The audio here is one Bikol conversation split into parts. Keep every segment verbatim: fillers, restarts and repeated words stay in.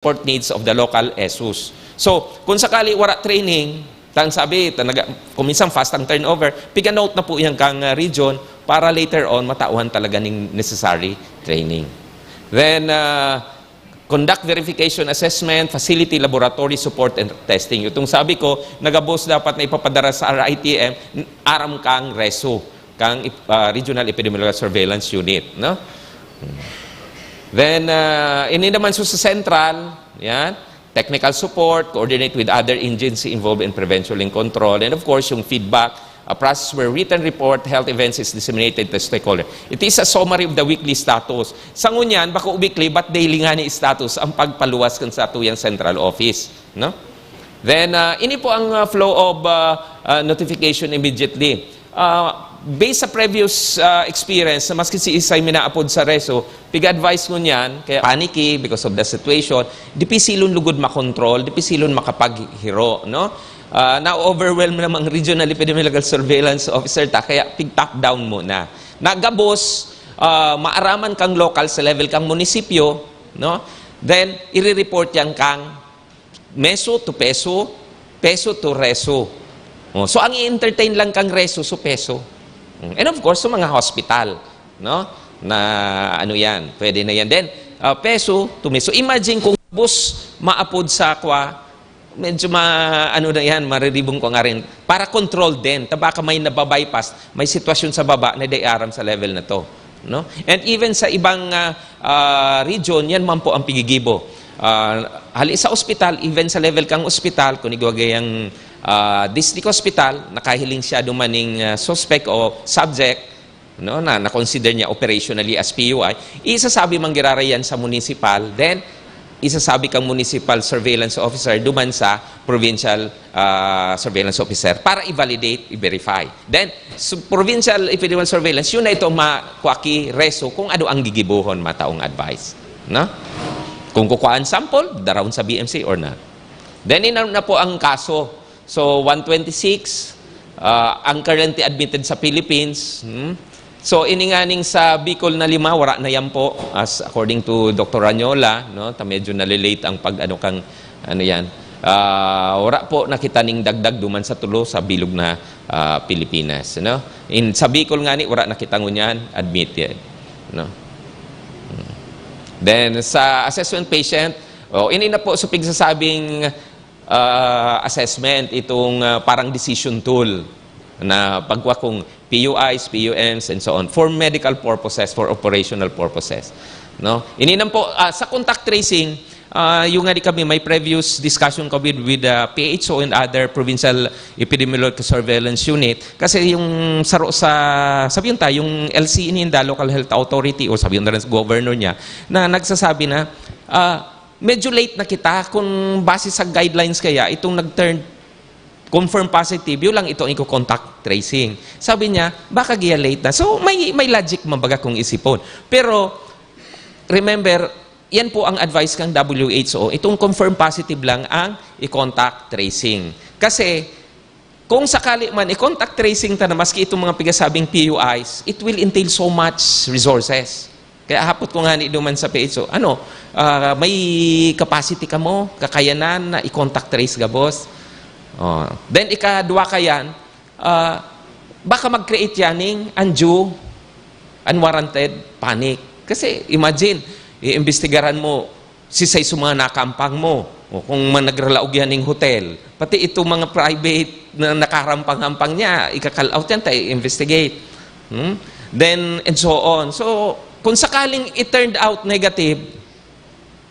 support needs of the local esus. So, kung sakali wala training, tan sabi, talaga, kung minsan fast ang turnover, piga-note na po yan kang, ah, region para later on matauhan talaga ning necessary training. Then, ah, conduct verification assessment, facility, laboratory support, and testing. Itong sabi ko, nagabos dapat na ipapadara sa R I T M, aram kang reso, kang, ah, Regional Epidemiological Surveillance Unit, no? Then, ah, ini naman so sa central, yan, technical support, coordinate with other agency involved in prevention and control, and of course, yung feedback, a process where written report, health events is disseminated to stakeholder. It is a summary of the weekly status. Sa ngunyan, bako weekly, but daily nga ni status ang pagpaluwas kan sa tuyang central office, no? Then, ah, ini po ang, ah, flow of, ah, ah, notification immediately. Ah, based sa previous, ah, experience, na maski si isay minaapod sa reso, piga-advise ngunyan, kaya panicky because of the situation, dipisilon lugod makontrol, dipisilon makapaghiro, no? Ah, na-overwhelm namang Regional Epidemiological Surveillance Officer ta, kaya pig-top down muna. Nagabos, ah, maaraman kang local sa level kang munisipyo, no? Then, ire-report yan kang meso to peso, peso to reso. Oh, so, ang i-entertain lang kang reso, so peso. Mm, and of course, sa mga hospital, no? Na ano yan, pwede na yan. Then, ah, peso to meso. Imagine kung bus maapod sa kwa, medyo ma-, ano na yan, mariribong ko nga rin. Para control din. Ta baka may nababypass, may sitwasyon sa baba na di aram sa level na to, no? And even sa ibang, ah, ah, region, yan man po ang pigigibo. Ah, hali sa ospital, even sa level kang ospital, kung igwa gayang, ah, district hospital, nakahiling siya duman ning, ah, suspect o subject, no, na na-consider niya operationally as P U I, isasabi man giraray yan sa municipal, then isasabi kang municipal surveillance officer duman sa provincial, ah, surveillance officer para i-validate, i-verify. Then, so, provincial epidemiological surveillance, yun na ito ma-, kuwaki reso kung ano ang gigibohon, mataong advice. No? Kung kukuhaan sample, darawon sa B M C or not. Then, ina na po ang kaso. So, one twenty-six, ah, ang currently admitted sa Philippines. Hmm? So, ini nga ning sa Bicol na lima, wala na yan po, as according to Doctor Ranyola, no? Ta medyo nalilate ang pag-ano kang, ano yan. Ah, wala po nakita ning dagdag duman sa tulo sa bilog na, ah, Pilipinas, no? In, sa Bicol nga ni, wala nakita ngunyan, admitted, no? Hmm. Then, sa assessment patient, oh, ini na po sa pigsasabing, ah, assessment, itong, ah, parang decision tool na pagkuha kung P U Is, P U Ms, and so on, for medical purposes, for operational purposes, no? Ini naman po, ah, sa contact tracing, ah, yung nga di kami, may previous discussion kami with, with the P H O and other provincial epidemiological surveillance unit. Kasi yung saro sa, sabihin tayo, yung L C ninda, Local Health Authority, o sabihin na rin sa governor niya, na nagsasabi na, ah, medyo late na kita kung base sa guidelines kaya itong nag-turn confirm positive, yun lang ito ang iko-contact tracing. Sabi niya, "Baka giya late na." So, may, may logic man baga kung isipon. Pero, remember, yan po ang advice kang W H O. Itong confirm positive lang ang i-contact tracing. Kasi, kung sakali man, i-contact tracing ta na maski itong mga pigasabing P U Is, it will entail so much resources. Kaya hapot ko nga ni duman sa P H O, ano, ah, may capacity kamo, kakayanan na i-contact trace gabos? Oh. Then, ikadwa kayan, ah, baka mag-create yan ning undue, unwarranted panic. Kasi, imagine, iimbestigaran mo, sisay sa mga nakampang mo, o kung man nagralaog yan ning hotel, pati itong mga private na nakarampang-hampang niya, ikakal out yan, tayo investigate. Hmm? Then, and so on. So, kung sakaling it turned out negative,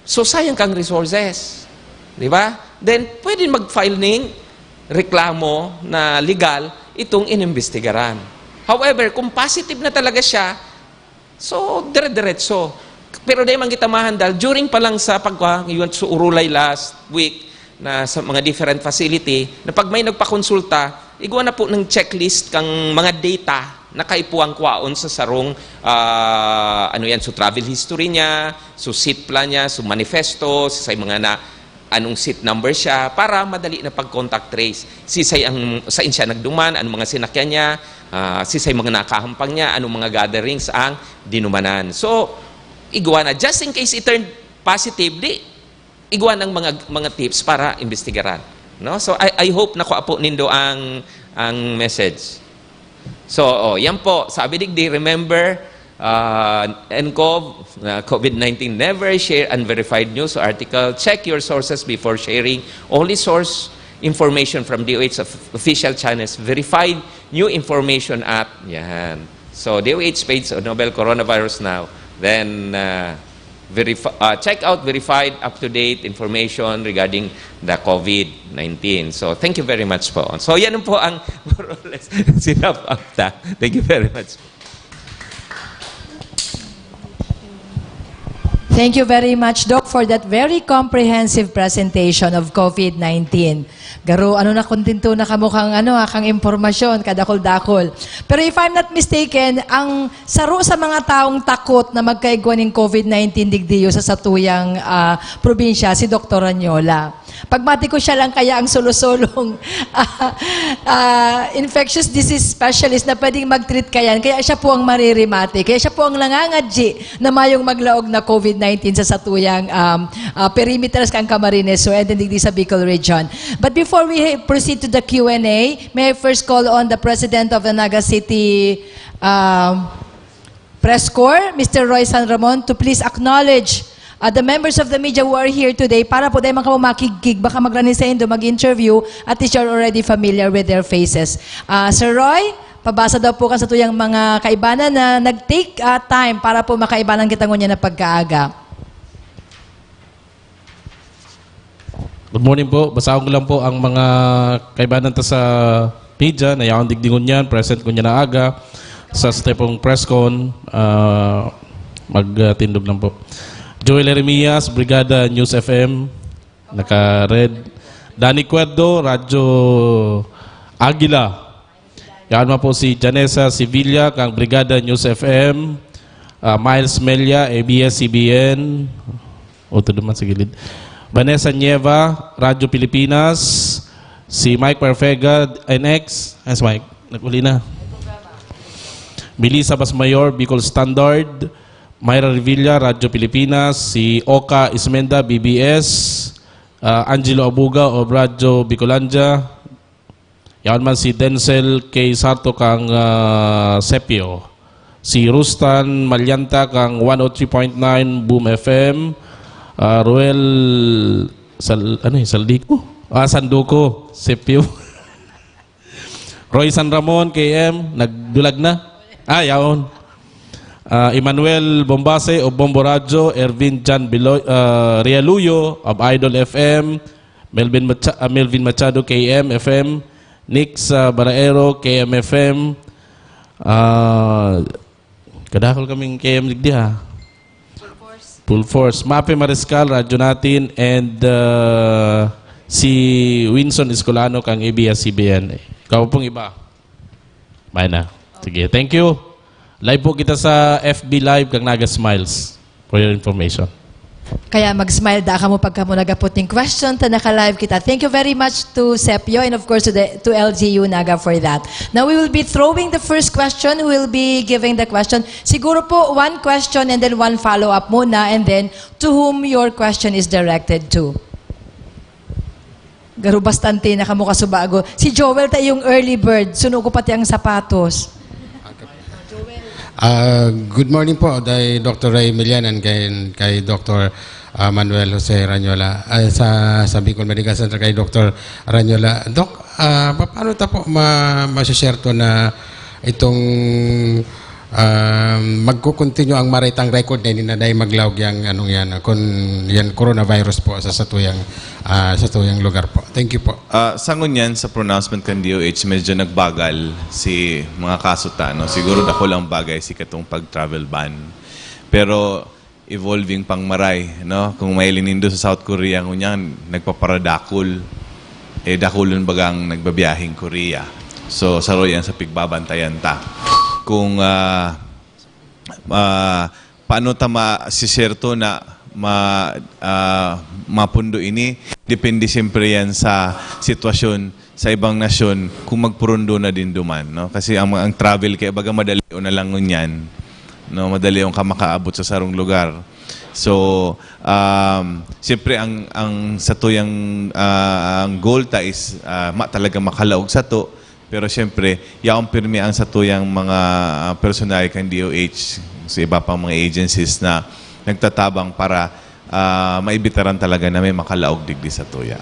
so sayang kang resources. Di ba? Then, pwede mag-file ning reklamo na legal itong inimbestigaran. However, kung positive na talaga siya, so, dire-diretso. Pero di man kita mahandal, during pa lang sa pagka, yun, sa Urulay last week, na sa mga different facility, na pag may nagpakonsulta, igwa na po ng checklist kang mga data na kaipuhan kwaon sa sarong, ah, ano yan, so travel history niya, so seat plan niya, so manifesto, sa mga na, anong seat number siya, para madali na pag-contact trace. Sisay ang, saan siya nagduman, anong mga sinakyan niya, ah, sisay mga nakahampang niya, anong mga gatherings ang dinumanan. So, igwa na. Just in case it turned positive, di, igwa ng mga, mga tips para imbestigaran. No? So, I, I hope nakuha po nindo ang, ang message. So, oh, yan po. Sabi digdi, remember, uh, N C O V, uh, COVID nineteen, never share unverified news or article. Check your sources before sharing. Only source information from D O H of-, official channels. Verified new information at, yan. So, D O H page, uh, novel coronavirus now. Then, uh, verify, uh, check out verified, up-to-date information regarding the COVID nineteen. So, thank you very much po. So, yan po ang more or less sinapapta. Thank you very much. Thank you very much, Doc, for that very comprehensive presentation of COVID nineteen. Garo, ano, nakontento na kamo kang, ano, ah, kang impormasyon, kadakol-dakol. Pero if I'm not mistaken, ang saro sa mga taong takot na magkaigwa ning COVID nineteen digdiyo sa satuyang, ah, probinsya, si Doktor Ranyola. Pagmati ko, siya lang kaya ang solo-solong, ah, ah, infectious disease specialist na pwedeng mag-treat kayan. Kaya siya po ang maririmati. Kaya siya po ang nangangadyi na mayong maglaog na COVID nineteen sa satuyang, um, ah, perimeters kan Camarines Sur and then digdi sa Bicol Region. But before we proceed to the Q and A, may I first call on the President of the Naga City, um, Press Corps, Mister Roy San Ramon, to please acknowledge, uh, the members of the media who are here today para po dai man kamo makigkig, baka magrani saindo mag-interview, at least you're already familiar with their faces. Ah, Sir Roy, pabasa daw po kan satuyang mga kaibanan na nag-take, ah, time para po makaibanan kita ngunyan na pagkaaga. Good morning po. Basahon ko lang po ang mga kaibanan ta sa media na yaon digdi ngunyan, present ngunyan na aga sa satuyang press con. Ah, magtindog lang po. Joel Jeremias, Brigada News F M, naka-red. Danny Cuerdo, Radyo Agila. Yaon man po si Janessa Sevilla kang Brigada News F M, ah, Miles Melia, A B S C B N, uto naman sa gilid. Vanessa Nieva, Radyo Pilipinas, si Mike Perfega, N X, ay, si Mike, nag-uli na. Melissa Basmayor, Bicol Standard, Myra Revilla, Radyo Pilipinas, si Oka Ismenda, B B S, ah, Angelo Abuga of Radyo Bicolandia, yaon man si Denzel K. Sarto kang, ah, Sepio. Si Rustan Malianta kang one oh three point nine Boom F M. Ah, Ruel Sal-, ano yun? Saldico? Ah, Sanduco, Sepio. Roy San Ramon, K M, nagdulag na. Ah, yaon. Ah, Emmanuel Bombase of Bombo Radyo, Ervin Jan Bilo-, ah, Realuyo of Idol F M, Melvin Macha-, ah, Melvin Machado, K M F M, Nix, ah, Baraero, K M F M, ah, kadakol kaming K M digdi, ha? Full Force. Mape Mariscal, Radyo Natin, and, ah, si Winson Escolano kang A B S C B N. Ikaw pong iba. May na. Sige, thank you. Live po kita sa F B Live kang Naga Smiles, for your information. Kaya mag-smile da kamo pag kamo nagapot ning question ta naka-live kita. Thank you very much to Sepio and of course to the, to L G U Naga for that. Now we will be throwing the first question. Who will be giving the question? Siguro po one question and then one follow-up muna, and then to whom your question is directed to. Garo, bastante na kamo kasubago. Si Joel ta yung early bird. Suno ko pati ang sapatos. Ah, good morning po kay Doctor Ray Milian and kay, kay Doctor, ah, Manuel Jose Ranyola. Ah, sa, sa Bicol Medical Center kay Doctor Ranyola. Doc, ah, pa-, paano ta po ma-, ma-share to na itong, ah, magko-continue ang maritang record na ini na dai maglaog yang anong yan, kung yan coronavirus po sa satuyang, ah, satuyang lugar po. Thank you po. Ah, sa ngunyan, sa pronouncement kan D O H, medyo nagbagal si mga kaso ta, no? Siguro dakul ang bagay si katong pag-travel ban. Pero evolving pang maray, no? Kung mahiling nindo sa South Korea ngunyan, nagpaparadakul. Eh, dakulon bagang nagbabiyaheng Korea. So, saro yan sa pigbabantayan ta. Kung, ah, ah, paano ta ma-, si Serto na ma-, ah, mapundo ini? Depende siyempre yan sa sitwasyon sa ibang nasyon kung magpurundo na din duman, no? Kasi ang, ang travel kaya baga madali o na lang ngunyan, no? Madali ang ka makaabot sa sarong lugar. So, um, siyempre ang, ang satuyang, ah, ang goal ta is, ah, ma-, talaga makalaog sato. Pero siyempre, yaon pirmi ang satuyang mga, ah, personahe kan D O H, sa iba pang mga agencies na nagtatabang para, ah, maibitaran talaga na may makalaog digdi satuya.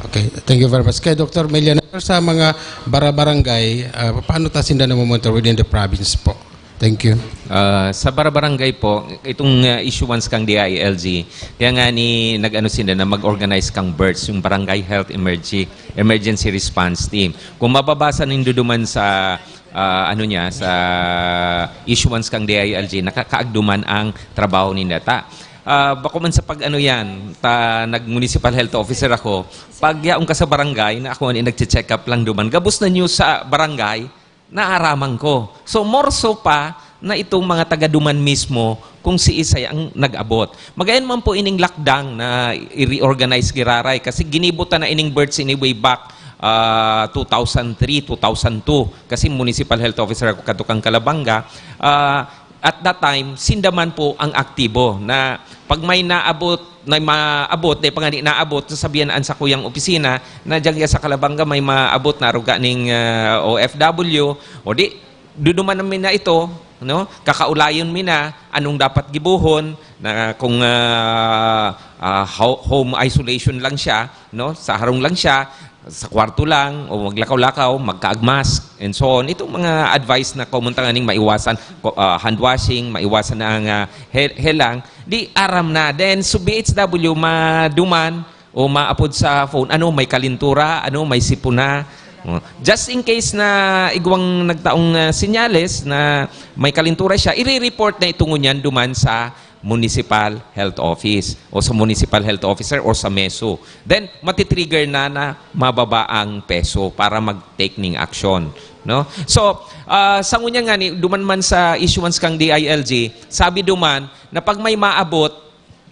Okay, thank you very much. Kay Doctor Meliana, sir, sa mga barabarangay, ah, paano ta sinda namomonitor within the province po? Thank you. Ah, sa barabarangay po, itong, ah, issuance kang D I L G, kaya nga ni nag-ano sila na mag-organize kang BHERTs, yung Barangay Health Emergency, Emergency Response Team. Kung mababasa nindo duman sa, ah, ano niya, sa issuance kang D I L G, nakakaagduman ang trabaho ninda. Ta, ah, bako man sa pag-ano yan, ta, nag-municipal health officer ako, pag yaon ka sa barangay, na ako ang nagche-check up lang duman. Gabos na news sa barangay, naaraman ko. So, more so pa na itong mga taga-duman mismo kung si Isay ang nag-abot. Magayon man po ining lockdown na i-reorganize giraray kasi ginibo ta na ining BHERTs ini way back, ah, two thousand three, two thousand two. Kasi municipal health officer ako kadto kan Calabanga. Ah, at that time, sinda man po ang aktibo na pag may naabot, na maabot, dahil pa nga di naabot, sasabihan ang sa kuyang opisina na dyan sa Calabanga may maabot na aruga ning, ah, O F W, o di, duduman mi na ito, no? Kakaulayon mi na anong dapat gibohon, na kung, ah, ah, ho-, home isolation lang siya, no? Sa harong lang siya, sa kwarto lang, o maglakaw-lakaw, magkaag mask, and so on. Itong mga advice na common tanganing maiwasan, ko-, ah, hand washing, maiwasan na ang, ah, he-, helang, di aram na. Then, sa B H W, maduman o maapod sa phone, ano, may kalintura, ano, may sipon na. Oh, just in case na igwang nagtaong, ah, senyales na may kalintura siya, i-report na ito ngunyan duman sa municipal health office o sa municipal health officer o sa meso. Then, matitrigger na na mababa ang peso para mag-take ning action, no? So, ah, sa ngunyan nga ni, duman man sa issuance kang D I L G, sabi duman na pag may maabot,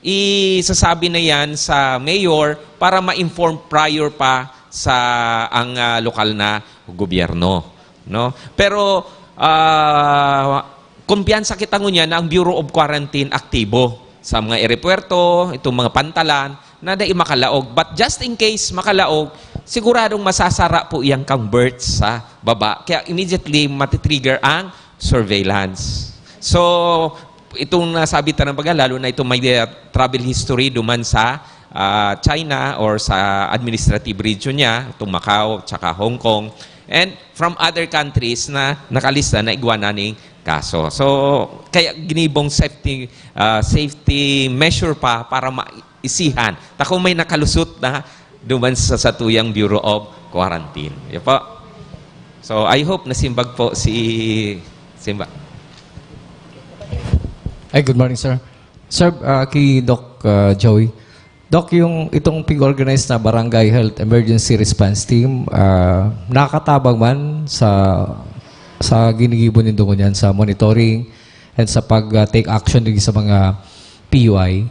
isasabi na yan sa mayor para ma-inform prior pa sa ang, ah, lokal na gobyerno, no? Pero, ah, kumpiyansa kita ngunyan na ang Bureau of Quarantine aktibo sa mga eropuwerto, itong mga pantalan, na dai makalaog. But just in case makalaog, siguradong masasara po iyang kang BHERTs sa baba. Kaya immediately matitrigger ang surveillance. So, itong nasabi ta ng baga, lalo na itong may, uh, travel history duman sa, ah, China or sa administrative region niya, itong Macau, tsaka Hong Kong, and from other countries na nakalista na igwa na ning kaso. So, kaya ginibong safety, ah, safety measure pa para maisihan. Ta kung may nakalusot na duman sa satuyang Bureau of Quarantine. Yan po. So, I hope nasimbag po si Simba. Hi, good morning, sir. Sir, ah, kay Doc, ah, Joey. Doc, yung itong pig-organize na Barangay Health Emergency Response Team, ah, nakakatabang man sa sa ginigibo nindo ngunyan sa monitoring and sa pag, ah, take action digdi sa mga P U I?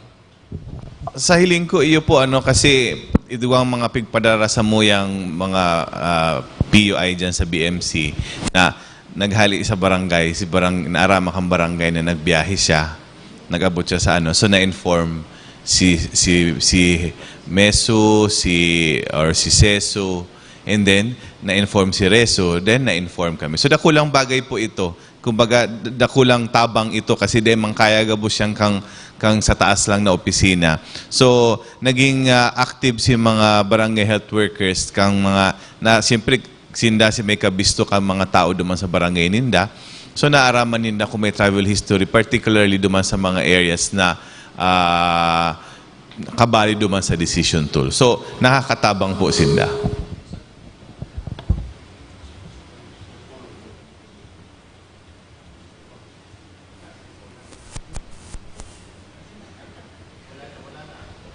Sa hiling ko, iyo po, ano, kasi iduwang mga pigpadara sa muyang mga, ah, P U I dyan sa B M C na naghali sa barangay, si barang, naarama kang barangay na nagbiyahe siya, nag-abot siya sa ano, so na-inform si, si, si meso, si, or si seso, and then na-inform si reso, then na-inform kami. So dakulang bagay po ito. Kumbaga, d-, dakulang tabang ito kasi di man kaya gabos siyang kang, kang sa taas lang na opisina. So, naging, ah, active si mga barangay health workers, kang mga, na, siyempre, sinda si may kabisto kang mga tao duman sa barangay ninda. So, naaraman ninda kung may travel history, particularly duman sa mga areas na, ah, kabali duman sa decision tool. So, nakakatabang po sinda.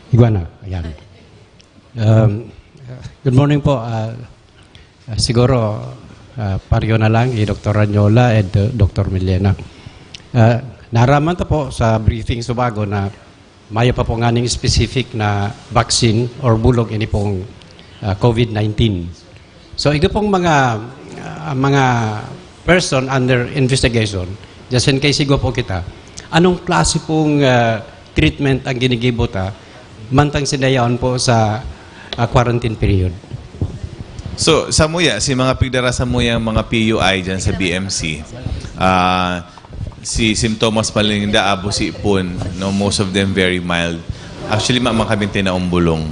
Iguana, ayan. Um, good morning po. Ah, ah, siguro, ah, pareho na lang, i Doktor Ranyola and, uh, Doktor Milena. Ah, naraman ta po sa briefing subago na maya pa po nganing specific na vaccine or bulog ini pong, ah, COVID nineteen. So, ito pong mga, ah, mga person under investigation, just in case igwa po kita, anong klase pong, ah, treatment ang ginigibo ta, mantang sinda yaon po sa, ah, quarantine period. So, samuya, si mga pigdara samuyang mga P U I dyan sa B M C, ah, si simptomas pa lang ninda, abo sipon, no, most of them very mild. Actually, ma man kaming tinaong bulong.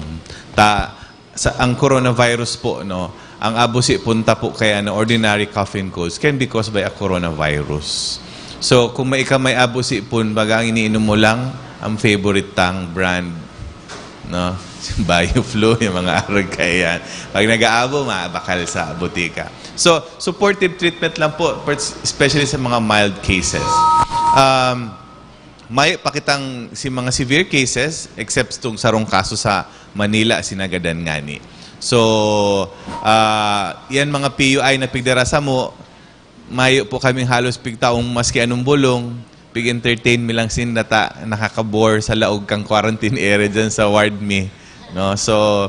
Ta, sa, ang coronavirus po, no, ang abo sipon ta po kaya na ordinary cough and colds can be caused by a coronavirus. So, kung may ka may abo sipon, baga ang iniinom mo lang, ang favorite tang brand, no? Bioflu, yung mga arog kaya yan. Pag nag-aabo, mabakal sa botika. So, supportive treatment lang po, per- especially sa mga mild cases. Um, may pakitang si mga severe cases, except tong sarong kaso sa Manila, sinagadan ngani. So, ah, yan mga P U I na pigdara samo, mayo po kaming halos pigtaong maski anong bulong, pig-entertain mi lang sinda ta, nakakabore sa laog kang quarantine area dyan sa ward mi, no? So,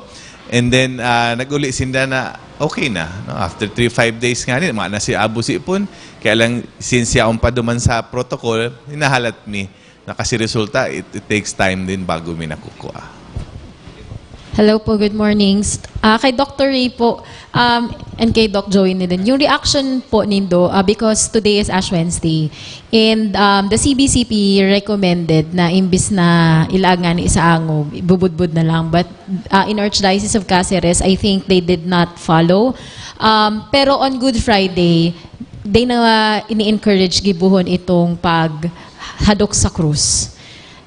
and then, ah, nag-uli sinda na okay na, no? After three, five days ngani, mga na si abo sipon, kaya lang, since yaon pa duman sa protocol, hinahalat mi, na kasi resulta, it, it takes time din bago mi nakukuha. Hello po, good morning. Ah, kay Doctor Ray po, um, and kay Doc Joey din. Yung reaction po nindo, ah, because today is Ash Wednesday, and um, the C B C P recommended na imbis na ilaag ngani sa angob, bubudbud na lang. But ah, in Archdiocese of Caceres, I think they did not follow. Um, pero on Good Friday, they na ini-encourage gibohon itong paghadok sa krus.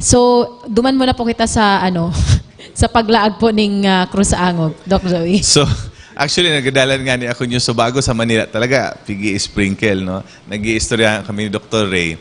So, duman muna po kita sa ano, sa paglaag po ning ah, krus sa angob, Doc Joey. So, actually, nagdadalan ngani ako niyo sa bago sa Manila. Talaga, pigi-sprinkle, no? Nag-iistorya kami ni Doctor Ray.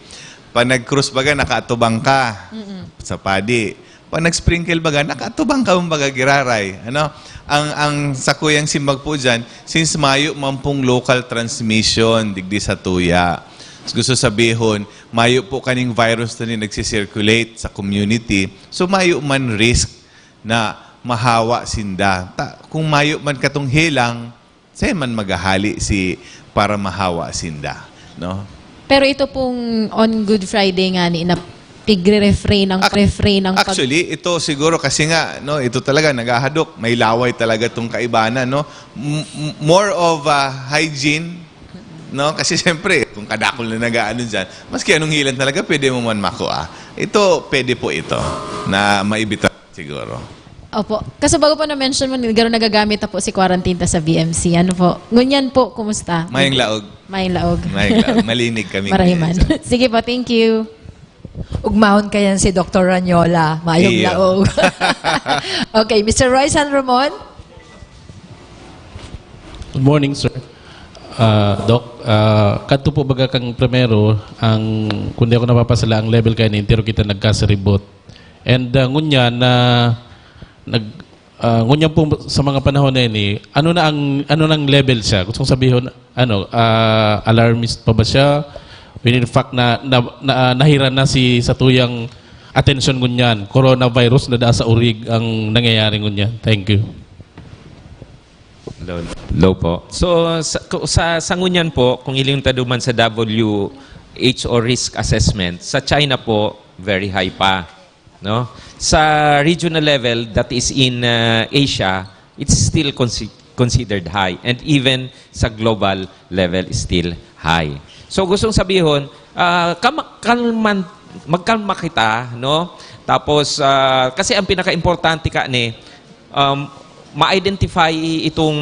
Pag nag-cross baga, nakaatubang ka sa padi. Pag nag-sprinkle baga, nakaatubang ka baga giraray. Ano? Ang, ang sakuyang simbag po dyan, since mayo man pong local transmission digdi sa tuya. Gusto sabihon, mayo po kaning virus na rin nagsisirculate sa community. So, mayo man risk na mahawa sinda. Ta, kung mayo man katong helang, saan man maghahali si para mahawa sinda, no? Pero ito pong on Good Friday ngani na pigre-refrain ang Ac- refrain ang pag- Actually, ito siguro kasi nga, no, ito talaga naghahadok, may laway talaga tong kaibanan, no? M- m- more of uh, hygiene, no? Kasi siyempre, kung kadakol na nag-aano dyan, maski anong helang talaga, pwede mo man makuha. Ito, pwede po ito na maibita siguro. Opo. Kasi bago po na-mention mo, garo nagagamit na po si quarantine ta sa B M C. Ano po? Ngunyan po, kumusta? Mayang laog. Mayang laog. Mayang laog. Malinig kami. Marahiman. ngayon. Sige po, thank you. Ugmahon kayan si Doctor Ranyola. Mayong Iyo. laog. Okay, Mister Roy San Ramon? Good morning, sir. Ah, Doc, ah, kadto po baga kang primero, ang, kung di ako napapasala, ang level kayo ni entero kita nagkasiribot. And ah, ngunyan na nag ah, ngunyan po sa mga panahon na ini, ano na ang ano nang level siya? Gusto kong sabihin, ano, ah, alarmist pa ba siya? When in fact na, na, na nahiran na si sa tuyang atensyon ngunyan, coronavirus na daa sa urig ang nangyayari ngunyan. Thank you. Low, low po. So, sa, ku- sa, sa ngunyan po, kung ilingon ta duman sa W H O risk assessment, sa China po, very high pa. No? Sa regional level, that is in uh, Asia, it's still consi- considered high. And even sa global level, is still high. So, gustong sabihon, ah, kama- kalman, magkalma kita, no? Tapos, ah, kasi ang pinaka-importante ka ni, um, ma-identify itong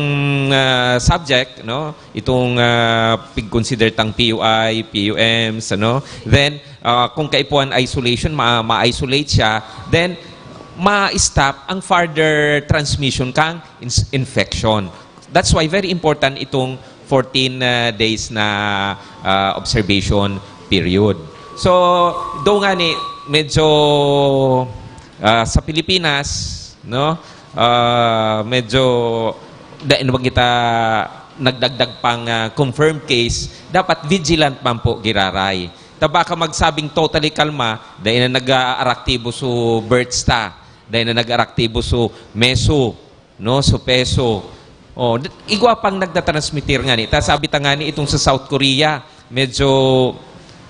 ah, subject, no? Itong ah, pig-consider tang P U I, P U Ms, ano? Then, ah, kung kaipuhan isolation, ma- ma-isolate siya. Then, ma-stop ang further transmission kang ins- infection. That's why very important itong fourteen ah, days na ah, observation period. So, do nga ni, medyo ah, sa Pilipinas, no? Ah, medyo dahil wag kita nagdagdag pang ah, confirmed case, dapat vigilant man po giraray. Ta baka magsabing totally kalma, dahil na nag-aaraktibo su birds ta, dahil na nag-aaraktibo su meso, no, su peso. Oh, d- igwa pang nagtatransmitir nga ni. Ta sabi ta nga ni itong sa South Korea, medyo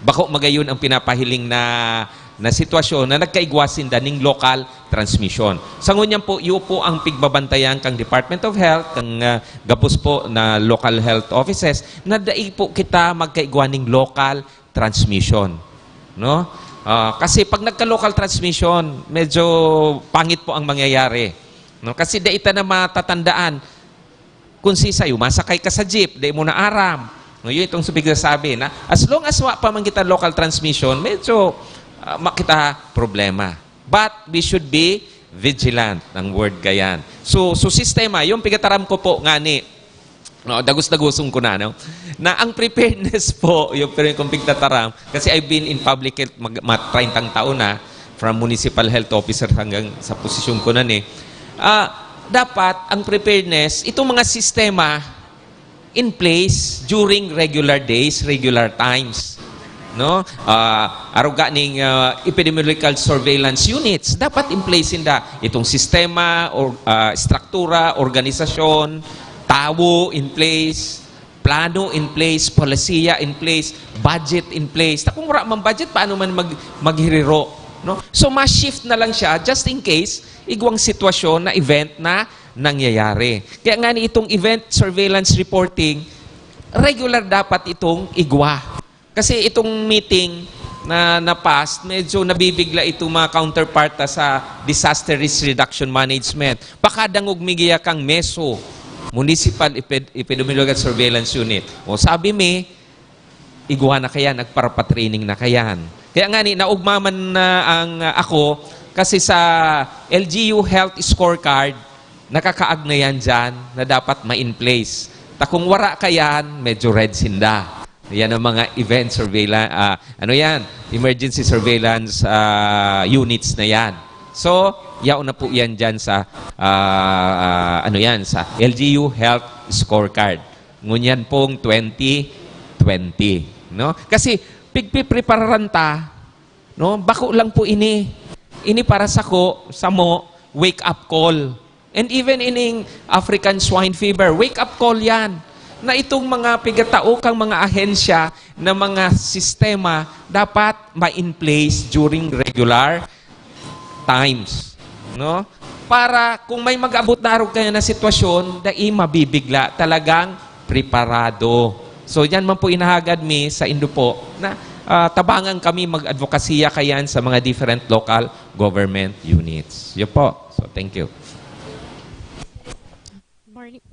bako magayon ang pinapahiling na na sitwasyon na nagkaigwa sinda ning local transmission. Sa ngunyan po, iyo po ang pigbabantayan kang Department of Health, kang, ah, gabos po na local health offices, na dai po kita magkaigwa ning local transmission, no? Ah, kasi pag nagka-local transmission, medyo pangit po ang mangyayari, no? Kasi dai ta na matatandaan kung si sayo, masakay ka sa jeep, dai mo na aram. No, yun itong subig na sabi na, as long as wa pa man kita local transmission, medyo, ah, ma-, kita problema. But we should be vigilant, ang word gayan. So, so sistema, yung pigataram ko po ngani, no, dagos-dagoson ko na, no? Na ang preparedness po, yung pero kung pigtataram, kasi I've been in public health mag, ma, treinta taon na, from municipal health officer hanggang sa posisyon ko na ni. Ah, dapat ang preparedness, itong mga sistema in place during regular days, regular times, no? Ah, aruga ning, ah, epidemiological surveillance units, dapat in place sinda. Itong sistema, or, ah, struktura, organisasyon, tawo in place, plano in place, polisiya in place, budget in place. Ta kung wala mang budget, paano man mag-, maghiriro, no? So, ma-shift na lang siya just in case igwang sitwasyon na event na nangyayari. Kaya nga ni itong event surveillance reporting, regular dapat itong igwa. Kasi itong meeting na na-pass, medyo nabibigla itong mga counterpart ta sa Disaster Risk Reduction Management. Pakadangog mi giya kang meso, Municipal Epid-, Epidemiological Surveillance Unit. O sabi mi, igwa na kayan, nagparapatraining na kayan. Kaya nga ni, naugma man na ang, ah, ako, kasi sa L G U Health Scorecard, nakakaagna yan dyan na dapat ma-in place. Ta kung wara kayan, medyo red sinda. Yan ang mga event surveillance, ah, ano yan? Emergency surveillance, ah, units na yan. So, yaon na po yan dyan sa, ah, ah, ano yan, sa L G U Health Scorecard. Ngunyan pong twenty twenty, no? Kasi pigpiprepararan ta, no? Bako lang po ini. Ini para sako, samo, wake up call. And even ining African swine fever, wake up call yan. Na itong mga pigatao kang mga ahensya na mga sistema dapat ma-in place during regular times, no? Para kung may mag-abot na arog kaya na sitwasyon, dai mabibigla, talagang preparado. So, yan man po inahagad mi sa indo po na, ah, tabangan kami mag-advokasya kayan sa mga different local government units. Yun po. So, thank you. Morning.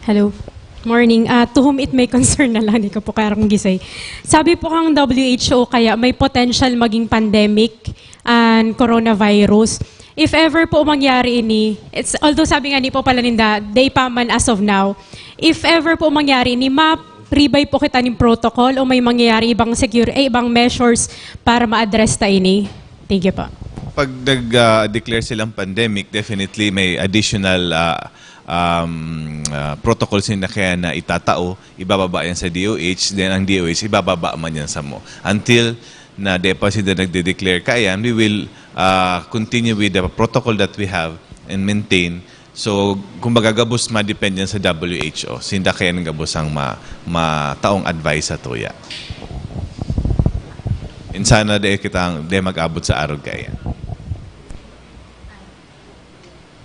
Hello. Morning. Ah, to whom it may concern na lang, di ko po kaya akong gisay. Sabi po kang W H O kaya may potential maging pandemic and coronavirus. If ever po mangyari ini, it's, although sabi nga ni po pala ninda, day pa man as of now, if ever po mangyari ini, ma-revive po kita ning protocol o may mangyayari ibang secure, eh, ibang measures para ma-address ta ini? Thank you po. Pag nag-declare silang pandemic, definitely may additional ah, um, ah, protocols na kaya na itatao, ibababa yan sa D O H, then ang D O H, ibababa man yan sa mo. Until na di pa sila nagde-declare kaya, we will ah, continue with the protocol that we have and maintain. So, kumbaga, gabos madepend yan sa W H O. Sinda kaya nang gabos ang ma, mataong advice sa tuya. Insana de kita de mag-abot sa arog kaya.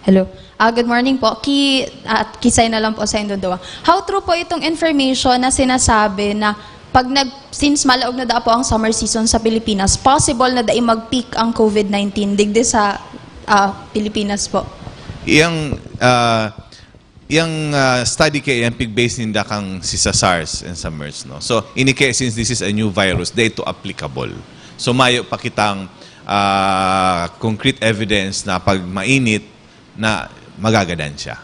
Hello. Ah, good morning po. Ki, at kisay na lang po sa inyong duwa. How true po itong information na sinasabi na pag nag, since malaog na daw po ang summer season sa Pilipinas, possible na dai mag-peak ang COVID nineteen digdi sa ah, Pilipinas po? Yang ah, yang ah, study kaya yang pig-base ninda kang si sa SARS and sa MERS, no. So ini kaya, since this is a new virus, dito applicable. So mayo pa kitang ah, concrete evidence na pag mainit na magagadan siya.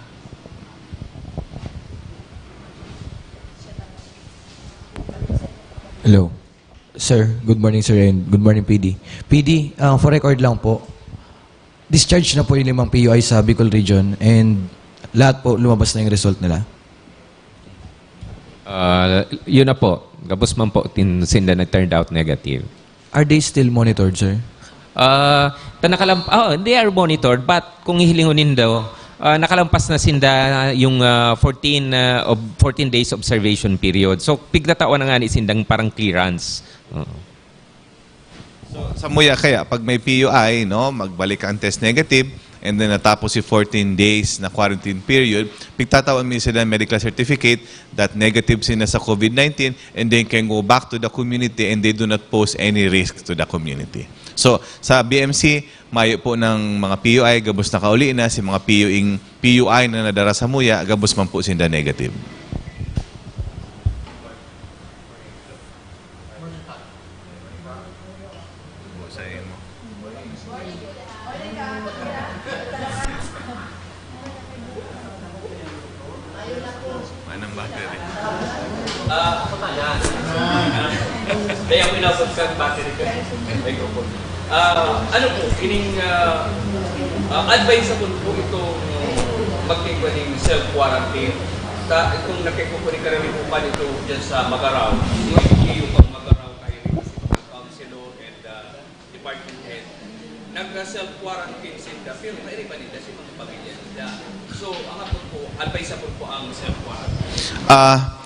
Hello. Sir, good morning sir and good morning P D. P D, ah, for record lang po, discharge na po yung limang P U I sa Bicol Region and lahat po lumabas na yung result nila? Ah, yun na po. Gabos man po tin, sinda nag-turned out negative. Are they still monitored, sir? Ah, ta nakalam oh, they are monitored, but kung hihilingon nindo, ah, nakalampas na sinda yung ah, fourteen ah, of fourteen days observation period. So pigtatawan na nga ni sindang parang clearance. Oo. Sa muya kaya, pag may P U I, no, magbalik ang test negative, and then natapos si fourteen days na quarantine period, pigtatawan mi sila ng medical certificate that negative sila sa COVID nineteen, and then can go back to the community and they do not pose any risk to the community. So, sa B M C, mayo po ng mga P U I, gabos na kauli na, si mga P U I, P U I na nadara sa muya, gabos man po sinda negative. Manang battery. Ah, ako na yan. Kaya ako inabot ka battery ka. Microphone. Ah, ano po, ining ah, ah, advisable po itong magkikwa ng self-quarantine. Sa itong nakikwa ni karamihan po ito dyan sa Magaraw, yung P U pang Magaraw kayo, counselor and ah, department head. Nag-self-quarantine sila, pero may iba nila si mga pamilya nila. So, ang ato po, advisable po ang self-quarantine. Ah,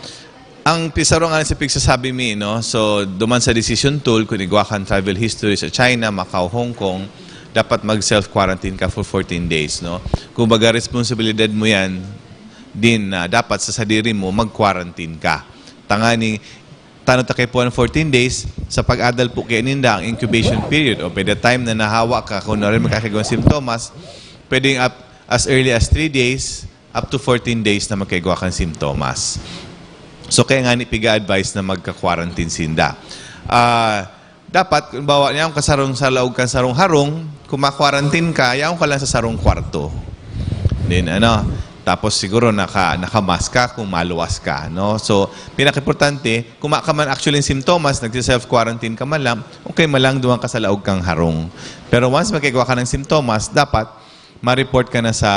ang pisaro nga sa pigsasabi mi, no? So, duman sa decision tool, kung igwa kang travel history sa China, Macau, Hong Kong, dapat mag-self-quarantine ka for fourteen days, no? Kumbaga, responsibilidad mo yan din na dapat sa sadiri mo, mag-quarantine ka. Tangani, tanod ta kay puan fourteen days, sa pag-adal po kaya ninda ang incubation period o by the time na nahawa ka, kung narin magkakagawang simptomas, pwedeng up, as early as three days, up to fourteen days na magkaigwa kang simptomas. So, kaya nga ni piga-advise na magka-quarantine sinda. Ah, dapat, kung bawa niya, kung kasarong sa laog kang sarong harong, kung ma-quarantine ka, yaon ka lang sa sarong kwarto. Then, ano, tapos siguro naka, naka-mask ka kung maluwas ka, no? So, pinaka-importante, kung ma ka man actually yung simptomas, nagsi-self-quarantine ka man lang, okay man lang, duman ka sa laog kang harong. Pero once magkaigwa ka ng simptomas, dapat ma-report ka na sa,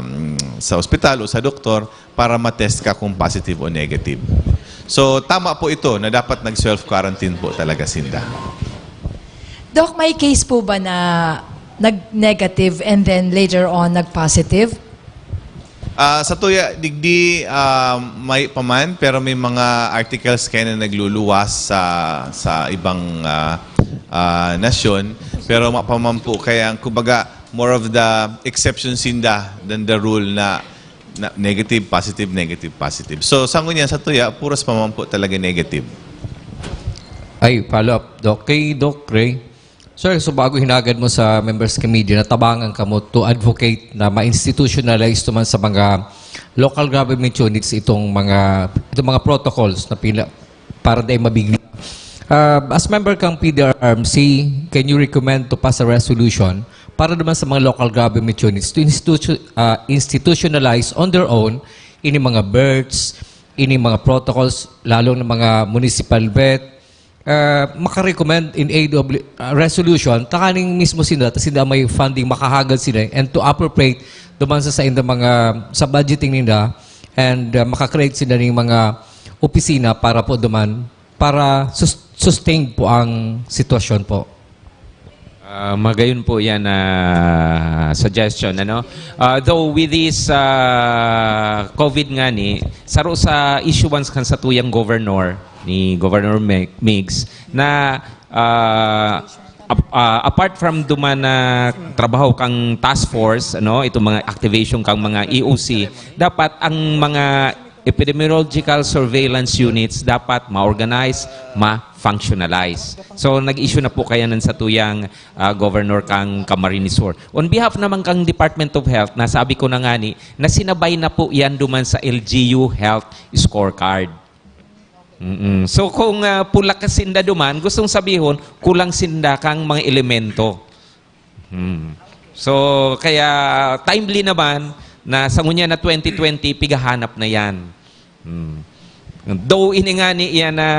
um, sa ospital o sa doktor para ma-test ka kung positive o negative. So, tama po ito na dapat nag-self-quarantine po talaga sinda. Doc, may case po ba na nag-negative and then later on nag-positive? Ah, sa tuya, digdi, ah, may pa man, pero may mga articles kaya na nagluluwas sa, sa ibang ah, ah, nasyon. Pero mapaman po, kaya kumbaga, more of the exception sinda than the rule na, na negative, positive, negative, positive. So, sa ngunyan, sa tuya, puros pa man po talaga negative. Ay, follow up, Doc. Kay Doc Ray, sir, so bago hinagad mo sa members ka media, natabangan ka mo to advocate na ma-institutionalize naman sa mga local government units itong mga itong mga protocols na pila para dai mabigla. Uh, as member kang P D R R M C, can you recommend to pass a resolution para naman sa mga local government units to institu- uh, institutionalize on their own ini mga births, ini mga protocols, lalong ng mga municipal vet, uh, makarecommend in aid of uh, resolution, takaning mismo sila, ta sila may funding, makahagad sila, and to appropriate duman sa, sa inda mga, sa budgeting nila, and uh, makakreate sila ng mga opisina para po duman, para sus- sustained po ang sitwasyon po. Ah, magayon po yan na suggestion, ano? Ah, though with this ah, COVID nga ni, saro sa issuance kan satuyang governor, ni Governor Mig- Migs, na ah, ap- ah, apart from duman na trabaho kang task force, ano, itong mga activation kang mga E O C, dapat ang mga epidemiological surveillance units dapat ma-organize, ma-functionalize. So nag-issue na po kaya ng satuyang ah, Governor kang Camarines Sur. On behalf naman kang Department of Health, nasabi ko na nga ni, na sinabay na po yan duman sa L G U Health Scorecard. Mm-mm. So kung ah, pula ka sinda duman, gustong sabihon, kulang sinda kang mga elemento. Hmm. So, kaya timely naman na sa ngunya na twenty twenty, pigahanap na yan. Hmm. Though ini nga ni iyan na,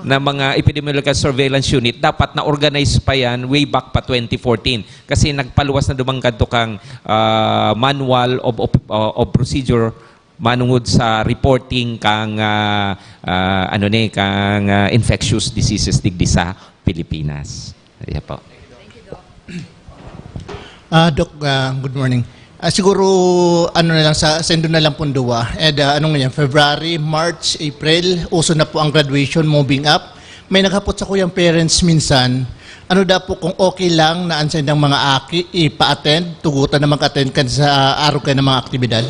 na mga epidemiological surveillance unit, dapat na-organize pa yan way back pa twenty fourteen. Kasi nagpaluwas na duman kadto kang ah, manual of, of, of procedure manungod sa reporting kang ah, ah, ano ni kang ah, infectious diseases digdi sa Pilipinas. Ayan po. Ah, Doc, ah, good morning. Ah, siguro, ano na lang, sa sendo na lang pong duwa. And, ah, anong yan, February, March, April, uso na po ang graduation, moving up. May naghapot sa kuyang parents minsan, Ano daw po kung okay lang na ang saindang mga aki ipa-attend, tugutan na mag-attend kan sa arog kan mga aktibidad?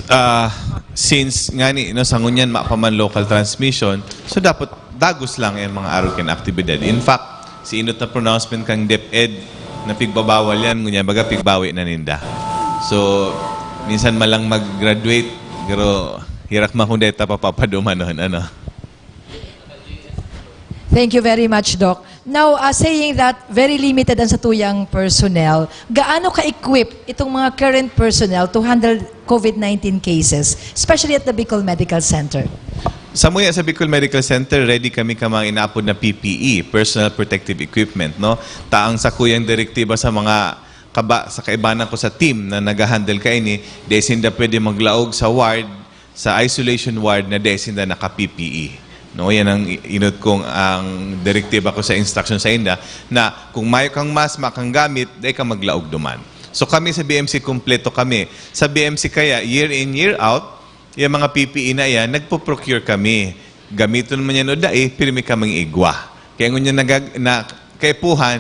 Ah, since ngani, no, sa ngunyan, mapaman local transmission, so dapat dagos lang ang mga arog kan aktibidad. In fact, si inot na pronouncement kan DepEd na pigbabawal yan, ngunyan baga pigbawi na ninda. So, minsan malang mag-graduate, pero hirak man kung deta papapadumanon, ano. Thank you very much, Doc. Now, uh, saying that very limited ang satuyang personnel, gaano ka-equip itong mga current personnel to handle COVID nineteen cases, especially at the Bicol Medical Center? Sa muya sa Bicol Medical Center, ready kami ka mga inaapod na P P E, personal protective equipment, no? Taang sakuyang direktiba sa mga kaba sa kaibanan ko sa team na nagahandle kaini, di sinda pwede maglaog sa ward, sa isolation ward na di sinda naka-P P E. No, yan ang inot kong ang direktiba ko sa instruction sa inda, na kung mayo kang mask, makang gamit, di ka maglaog duman. So kami sa B M C, kumpleto kami. Sa B M C kaya, year in, year out, yung mga P P E na yan, nagpo-procure kami. Gamiton man yan o dai, pirmi kaming igwa. Kaya ngunyan nagag, na, kaipuhan,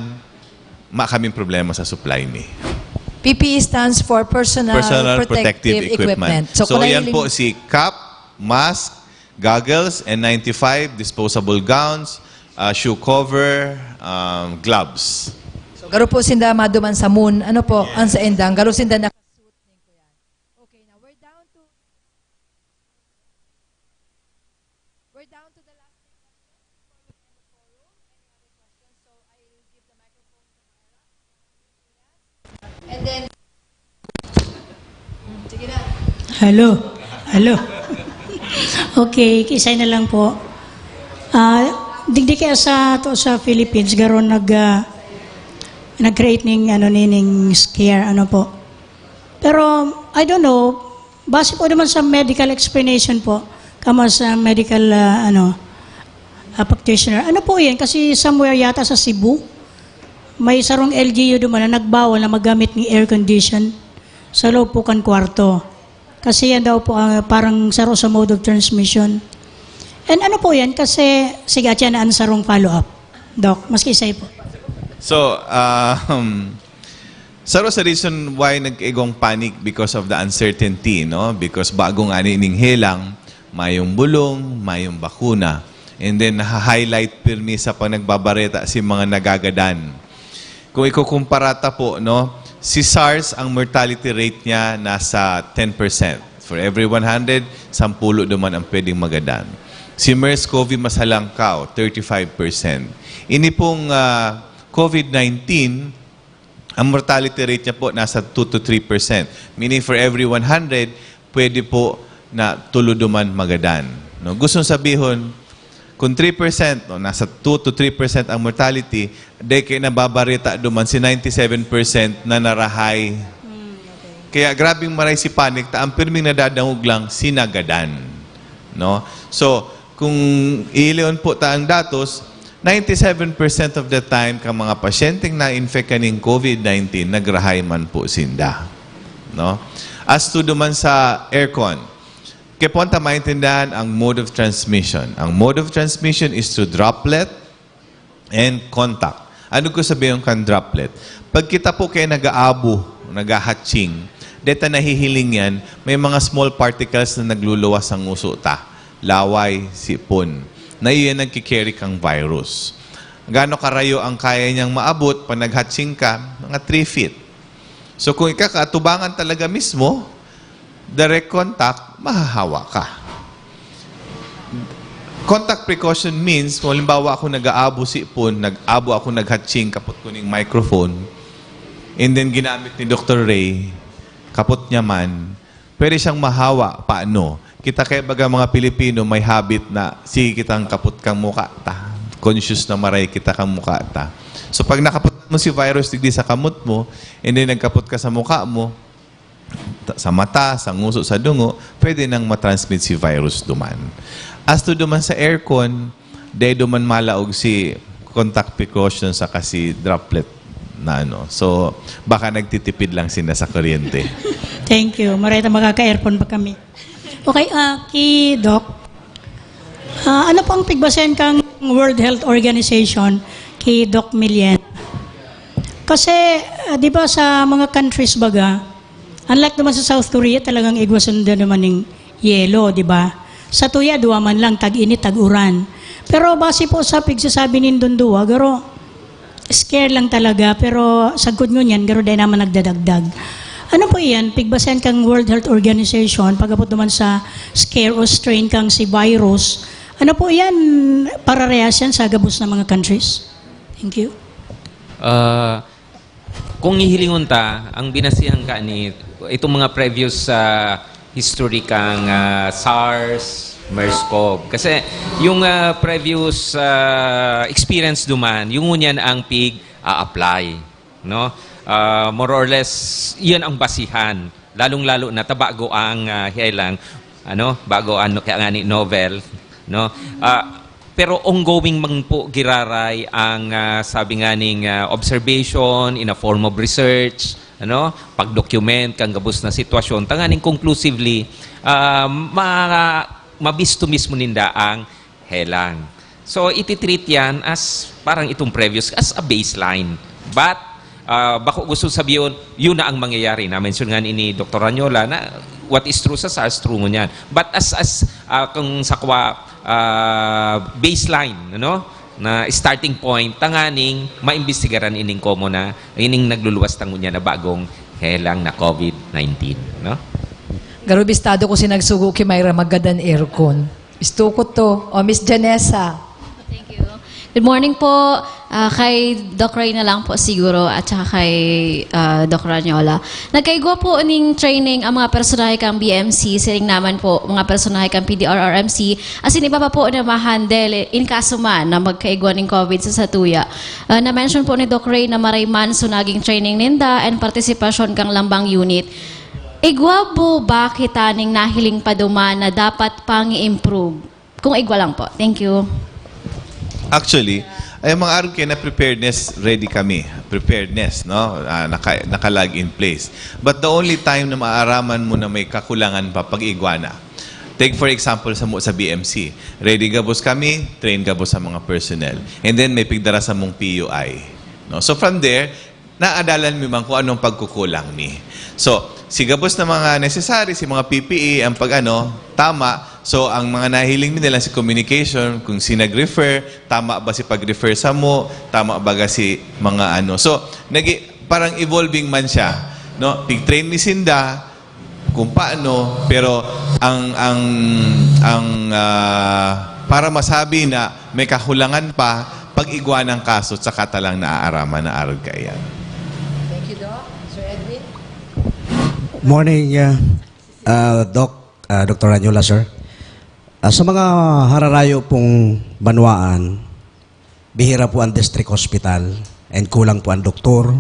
ma kaming problema sa supply ni. P P E stands for personal, Personal protective, protective equipment. equipment. So, kung yan nahiling- po si cap, mask, goggles, N ninety-five, disposable gowns, ah, shoe cover, um, gloves. So, garo po sinda maduman sa moon. Ano po, ang sa endang? Garo sinda na... Okay, now we're down to... We're down to the last three questions before we end the forum. Any other questions? So, I'll give the microphone to Myra. And then... Sige na. Hello. Hello. Okay, kisay na lang po. Ah, digdi kaya sa to sa Philippines, garo nag ah, nag-create ning ano nining scare, ano po. Pero I don't know, base po naman sa medical explanation po, kamo sa medical ah, ano ah, practitioner. Ano po 'yan? Kasi somewhere yata sa Cebu, may sarong L G U duman na nagbawal na maggamit ng air condition sa loob po kan kwarto. Kasi yan daw po ang parang saro sa mode of transmission. And ano po yan? Kasi, sige, at yan ang sarong follow-up. Doc, maski isa po. So, um, saro sa reason why nag-igong panic because of the uncertainty, no? Because bago nga ni ning helang, mayong bulong, mayong bakuna. And then, naha-highlight pirmi sa pag nagbabareta si mga nagagadan. Kung ikukumpara ta po, no, si SARS, ang mortality rate niya nasa ten percent. For every one hundred, sampolo duman ang pwedeng magadan. Si MERS-CoV mas halangkaw, thirty-five percent. Ini pong ah, COVID nineteen, ang mortality rate niya po nasa two to three percent. Meaning for every one hundred, pwede po na tulo duman magadan. No? Gustong sabihon, kung three percent, no, nasa two to three percent ang mortality, dai kay nababareta duman si ninety-seven percent na narahay. Kaya grabing maray si panic, ta ang pirming nadadangog lang, si nagadan. No? So, kung iilion po ta ang datos, ninety-seven percent of the time, kang mga pasyenteng na-infect kaning COVID nineteen, nagrahay man po sinda. No? As to duman sa aircon, kaya po ang maintindihan ang mode of transmission. Ang mode of transmission is through droplet and contact. Ano ko sabihin kan droplet? Pag kita po kayo nag-aabo, naghahatsing, deta nahihiling yan, may mga small particles na nagluluwas sa nguso ta. Laway, sipon. Na iyan nagkikerry kang virus. Gaano karayo ang kaya niyang maabot pag naghatsing ka? Mga three feet. So kung ikakaatubangan talaga mismo, direct contact, mahahawa ka. Contact precaution means, kung halimbawa ako nag-aabo sipon, nag-abo ako naghatsing, kapot ko ning microphone, and then ginamit ni Doctor Ray, kapot niya man, pwede siyang mahawa. Paano? Kita kaya baga mga Pilipino may habit na, "Sige, kitang kapot kang muka ta." Conscious na maray kita kang muka ta. So pag nakapot mo si virus digdi sa kamot mo, and then nagkapot ka sa muka mo, ta- sa mata, sa nguso, sa dungo, pwede nang matransmit si virus duman. As to duman sa aircon, dai duman malaog si contact precaution saka si droplet na ano. So, baka nagtitipid lang sila sa kuryente. Thank you. Maray ta makaka-aircon pa kami. Okay, ah, ki Doc, ah, ano pang pigbasen kang World Health Organization kay Doc Milian. Kasi, ah, di ba sa mga countries baga, unlike naman sa South Korea, talagang igwa sunda naman ng yelo, di ba? Sa tuya, duwa man lang, tag-init, tag-uran. Pero base po sa pigsasabi nin Dundua, garo, scare lang talaga, pero sagkod ngunyan, garo dai naman nagdadagdag. Ano po iyan? Pigbasehan kang World Health Organization, pag-abot naman sa scare o strain kang si virus, ano po iyan? Pararehas yan sa gabos na mga countries? Thank you. Ah, kung hihilingon ta, ang binasihan ka ni itong mga previous sa history kang ah, SARS, MERS-CoV. Kasi yung ah, previous ah, experience duman, yung ngunyan ang pig-a-apply, no? Ah, more or less, iyan ang basihan. Lalong-lalo na ta bago ang ah, helang, ano, bago ang kaya nga ni novel, no? Ah, pero ongoing man po giraray ang ah, sabi nga ning ah, observation in a form of research, ano, pag-document kang gabos na sitwasyon, tanganing conclusively ah, ma mabisto mismo ninda ang helang. So, ititreat yan as parang itong previous, as a baseline. But, ah, bako gusto sabihin, yun na ang mangyayari. Na-mention nga ni Doktor Ranyola na what is true sa SARS, true ngunyan. But as, as ah, kung sa kwa, ah, baseline, ano, na starting point, tanganing maimbestigaran ining komo na, ining nagluluwas tango niya na bagong helang na COVID nineteen, no? Garo bistado ko si nagsugo ki Myra magadan aircon. Istukot to. O, Miss Janessa. Thank you. Good morning po. Ah, kay Doc Ray na lang po siguro at saka kay ah, Doc Ranyola. Nagkaigwa po ning training ang mga personahe kang B M C, siring naman po mga personahe kang P D R R M C, asin iba pa po na ma-handle in kaso man na magkaigwa ning COVID sa satuya. Ah, na-mention po ni Doc Ray na maray man so naging training ninda and partisipasyon kang lambang unit. Igwa po ba kita ning nahiling pa duman na dapat pang i-improve? Kung igwa lang po. Thank you. Actually, ay mga arog kaya na preparedness, ready kami. Preparedness, no? Ah, naka, nakalag in place. But the only time na maaraman mo na may kakulangan pa pag igwa na. Take for example sa mo sa B M C. Ready gabos kami, train gabos sa mga personnel. And then may pigdara sa mong P U I. No? So from there, naadalan mi man kung anong pagkukulang mi. So, si gabos na mga necessary, si mga P P E, ang pag-ano, tama. So, ang mga nahiling mi na lang si communication, kung si nag-refer, tama ba si pag-refer sa mo, tama ba ga si mga ano. So, nagi, parang evolving man siya. No? Pig-train mi sinda, kung paano, pero ang ang ang ah, para masabi na may kakulangan pa pag igwa ng kaso, tsaka ta lang naaaraman na arog kaiyan. Thank you, Doc. Sir Edwin? Morning, uh, uh, Doc, uh, Doctor Ranyola, sir. Uh, sa mga hararayo pong banwaan, bihira po ang district hospital and kulang po ang doktor.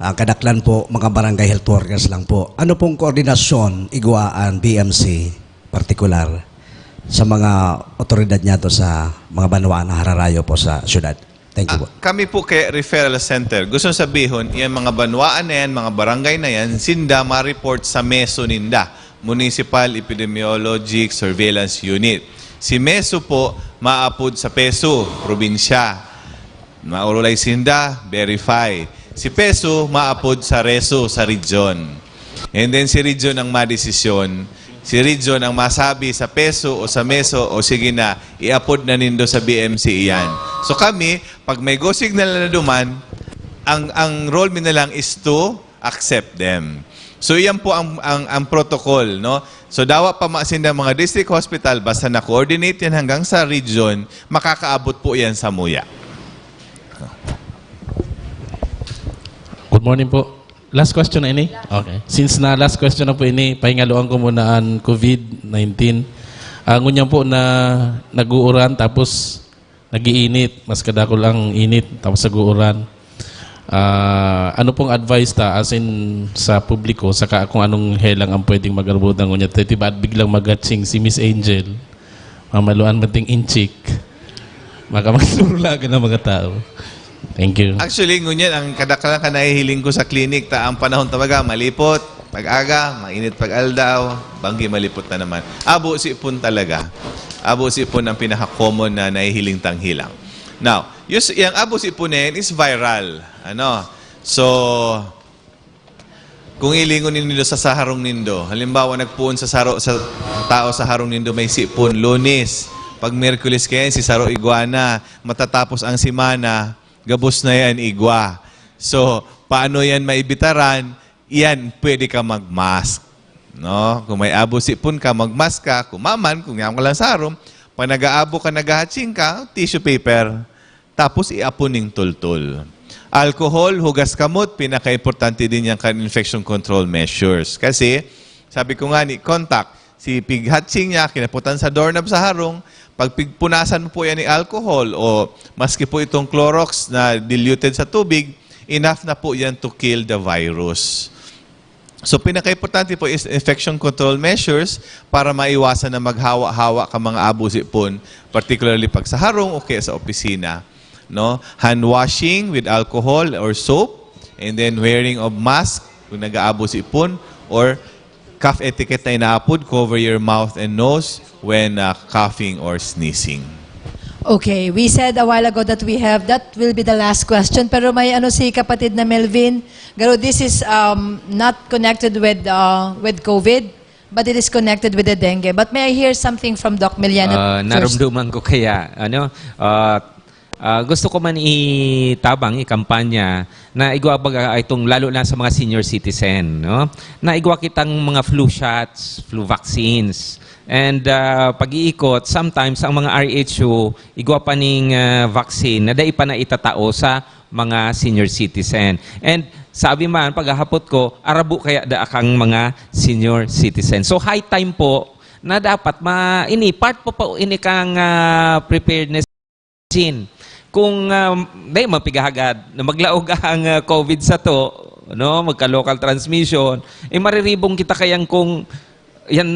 Ang kadaklan po, mga barangay health workers lang po. Ano pong koordinasyon igwa ang B M C partikular sa mga otoridad niya to sa mga banwaan na hararayo po sa syudad? Thank you po. Ah, kami po kay referral center. Gusto sabihon, yan mga banwaan na yan, mga barangay na yan, sinda ma-report sa meso ninda, Municipal Epidemiologic Surveillance Unit. Si meso po maapod sa peso, probinsya. Maurulay sinda, verify. Si peso maapod sa reso, sa region. And then si region ang madesisyon. Si region ang masabi sa peso o sa meso o sige na, iapod na nindo sa B M C iyan. So kami, pag may go signal na duman, ang, ang role mi na lang is to accept them. So iyan po ang, ang, ang protocol, no? So dawa pa masinda mga district hospital, basta na-coordinate yan hanggang sa region, makakaabot po yan sa muya. Good morning po. Last question na ini? Okay. Since na last question na po ini, pahingaloan ko muna ang COVID nineteen. Ah, ngunyan po na nag-uuran tapos nag-iinit, mas kadakol ang init tapos nag-uuran. Ah, ano pong advice ta as in sa publiko saka kung anong helang ang pwedeng mag-arbutan ngunyan? Teti ba biglang magatsing si Miss Angel? Mamaluan man ting inchik. Baka magsurulagan ang mga tao. Thank you. Actually, ngunyan, ang kadaklan ka nahihiling ko sa clinic, ta ang panahon talaga, malipot, pag-aga, mainit pag-aldaw, banggi malipot na naman. Abo sipon talaga. Abo sipon ang pinaka-common na nahihiling tang helang. Now, yung, yung abo sipon na yan is viral. Ano? So, kung hilingon nindo sa, sa harong nindo, halimbawa, nagpuon sa saro, sa tao sa harong nindo may sipon, Lunes, pag Miyerkules kayan, si saro igwa na, matatapos ang semana, gabos na yan, igwa. So, paano yan maibitaran? Yan, pwede ka mag-mask. No? Kung may abo sipon ka, mag-mask ka. Kung maman, kung yaon ka lang sa harong, pag nag-aabo ka, naghahatsing ka, tissue paper. Tapos iapon ning tultol. Alcohol, hugas kamot, pinaka-importante din yan kan infection control measures. Kasi, sabi ko nga ni, contact, si pighatsing niya, kinaputan sa doorknob sa harong, pag pigpunasan mo po yan ni alcohol o maski po itong Clorox na diluted sa tubig, enough na po yan to kill the virus. So, pinaka-importante po is infection control measures para maiwasan na maghawa-hawa ka mga abo sipon, particularly pag sa harong o kaya sa opisina. No? Hand washing with alcohol or soap, and then wearing of mask kung nag-aabo sipon, or cough etiquette na inaapod, cover your mouth and nose when uh, coughing or sneezing. Okay, we said a while ago that we have, that will be the last question. Pero may ano si kapatid na Melvin, Garo, this is um, not connected with uh, with COVID, but it is connected with the dengue. But may I hear something from Doc Miliana Ah, first? Narumduman ko kaya, ano, ah, ah, gusto ko man itabang, ikampanya, na igwa baga itong, lalo na sa mga senior citizen, no? Na igwa kitang mga flu shots, flu vaccines. And ah, pag-iikot, sometimes ang mga R H O, igwa pa ning ah, vaccine na dai pa na itatao sa mga senior citizen. And sabi man, paghahapot ko, arabo kaya da akang mga senior citizen. So high time po na dapat ma ini part po po ini kang ah, preparedness vaccine. Kung uh, dai mapigahagad na maglaog ang ah, COVID sa to, no, magka-local transmission, eh mariribong kita kayan kung yan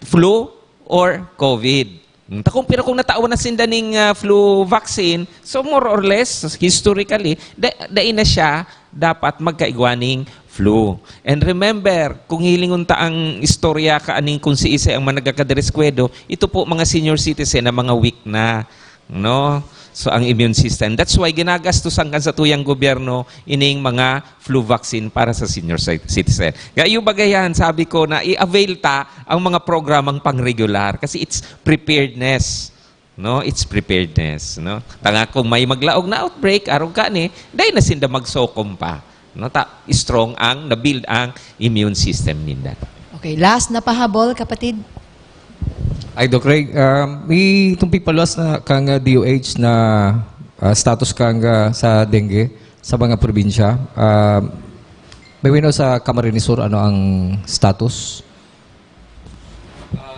flu or COVID. Hmm, ta kung, pero kung natawan na sinda ning ah, flu vaccine, so more or less, historically, da, dai na siya dapat magkaigwa ning flu. And remember, kung hilingon ta ang istorya kaaning kung siisay ang mga nagkakadereskwado, ito po mga senior citizen na mga weak na. No? So, ang immune system. That's why ginagastusan kan sa tuyang gobyerno ining mga flu vaccine para sa senior ci- citizen. Kaya yung bagayan, sabi ko na i-avail ta ang mga programang pang-regular kasi it's preparedness. No? It's preparedness. No? Tanga kung may maglaog na outbreak, arog ka ni, dahil na sinda magsokom pa. No? Ta, strong ang, na-build ang immune system ninda. Okay, last na pahabol, kapatid. Ay, Doc Ray, um, may itong pipaluwas na kang uh, D O H na uh, status kang uh, sa dengue sa mga probinsya. Um, may wino sa Camarines Sur, ano ang status?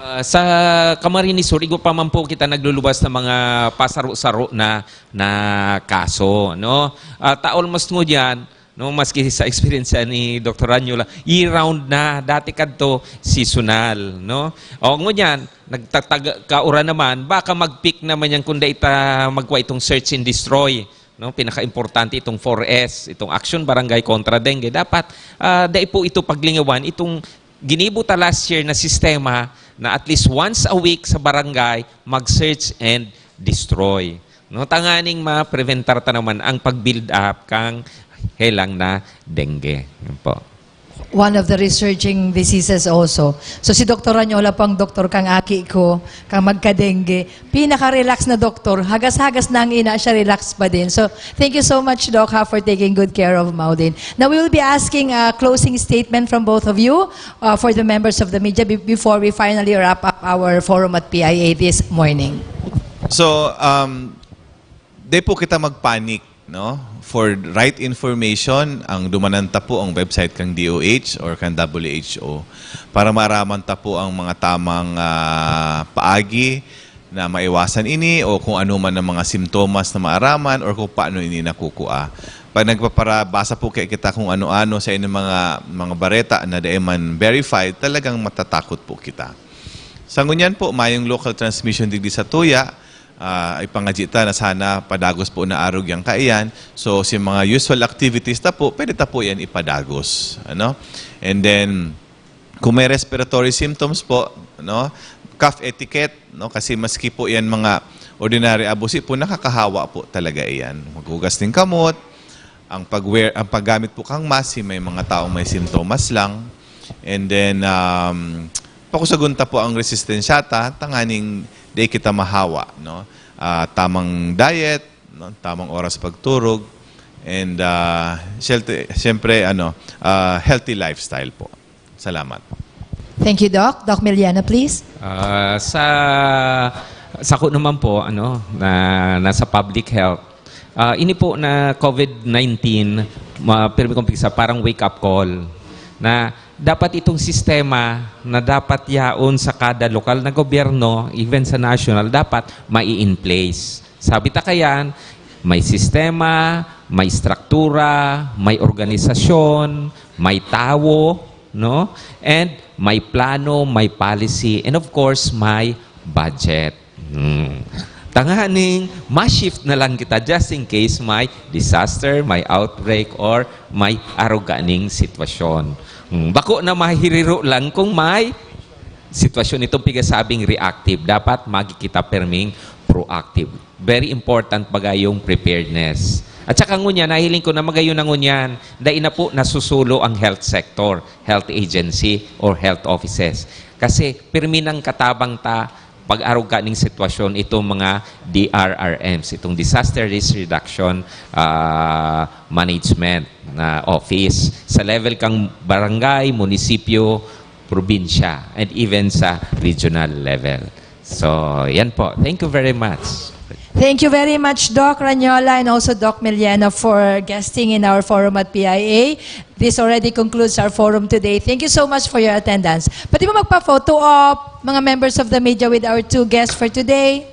Ah, sa Camarines Sur, igwa pa man po kita nagluluwas ng mga pasaro-saro na na kaso, no? At almost ngunyan, no, maski sa experience ni Doktor Ranyola, year-round na, dati kadto seasonal, no? O ngunyan, nagtatag kauran naman, baka mag-peak naman yan kung dai ta magwa itong search and destroy, no? Pinaka-importante itong four S, itong action barangay kontra dengue. Dapat ah, dai po ito paglingawan, itong ginibo ta last year na sistema na at least once a week sa barangay, mag-search and destroy. No, tanganing ma-preventar ta naman ang pag-build up kang helang na dengue. Yan po. One of the resurging diseases also. So si Doktor Ranyola po ang doktor kang aki ko, kang magka-dengue. Pinaka-relax na doktor. Hagas-hagas na ang ina siya, relax pa din. So thank you so much, Doc, ha, for taking good care of Maudin. Now we will be asking a closing statement from both of you uh, for the members of the media be- before we finally wrap up our forum at P I A this morning. So, um, di po kita magpanic, no? For right information, ang dumanan ta po ang website kang D O H or kang W H O para maaraman ta po ang mga tamang ah, paagi na maiwasan ini o kung ano man ang mga simptomas na maaraman or kung paano ini nakukua. Pag nagpaparabasa po kaya kita kung ano-ano sa inyong mga mga bareta na dai man verified, talagang matatakot po kita. Sa ngunyan po, mayong local transmission digdi sa tuya, ah, ipangadyi ta na sana padagos po na arog yang kaiyan. So, si mga usual activities ta po, pwede ta po yan ipadagos. Ano? And then, kung may respiratory symptoms po, no, cough etiquette, no, kasi maski po yan mga Ordinary abusi po, nakakahawa po talaga iyan. Maghugas ng kamot, ang pag-wear, ang paggamit po kang mask, may mga taong may sintomas lang. And then, um, pakusagon ta po ang resistensya ta, tanganing di kita mahawa, no? Ah, tamang diet, no? Tamang oras pagturog, and, ah, syempre, syempre, ano, ah, healthy lifestyle po. Salamat. Thank you, Doc. Doc Miliana, please. Ah, sa sako naman po, ano, na nasa public health. Ah, ini po na COVID nineteen, ma pirmi kong pigsa, parang wake-up call na dapat itong sistema na dapat yaon sa kada lokal na gobyerno, even sa national, dapat mai in place. Sabi ta kayan, may sistema, may struktura, may organisasyon, may tawo, no? And may plano, may policy, and of course, may budget. Hmm. Tanganing ma-shift na lang kita just in case may disaster, may outbreak, or may aruga ning sitwasyon. Hmm. Bako na mahiriro lang kung may sitwasyon itong pigasabing reactive. Dapat magi kita perming proactive. Very important baga yung preparedness. At saka ngunya, nahiling ko na magayon na ngunyan, dai na po nasusulo ang health sector, health agency, or health offices. Kasi pirmi nang katabang ta pag-arog ka ning sitwasyon itong mga D R R Ms, itong Disaster Risk Reduction ah, Management na office sa level kang barangay, munisipyo, probinsya, and even sa regional level. So, yan po. Thank you very much. Thank you very much, Doc Ranyola, and also Doc Miliana for guesting in our forum at P I A. This already concludes our forum today. Thank you so much for your attendance. Pwede ba magpa-photo op, mga members of the media, with our two guests for today?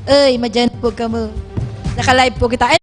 Ay, madyan po kamo. Naka-live po kita.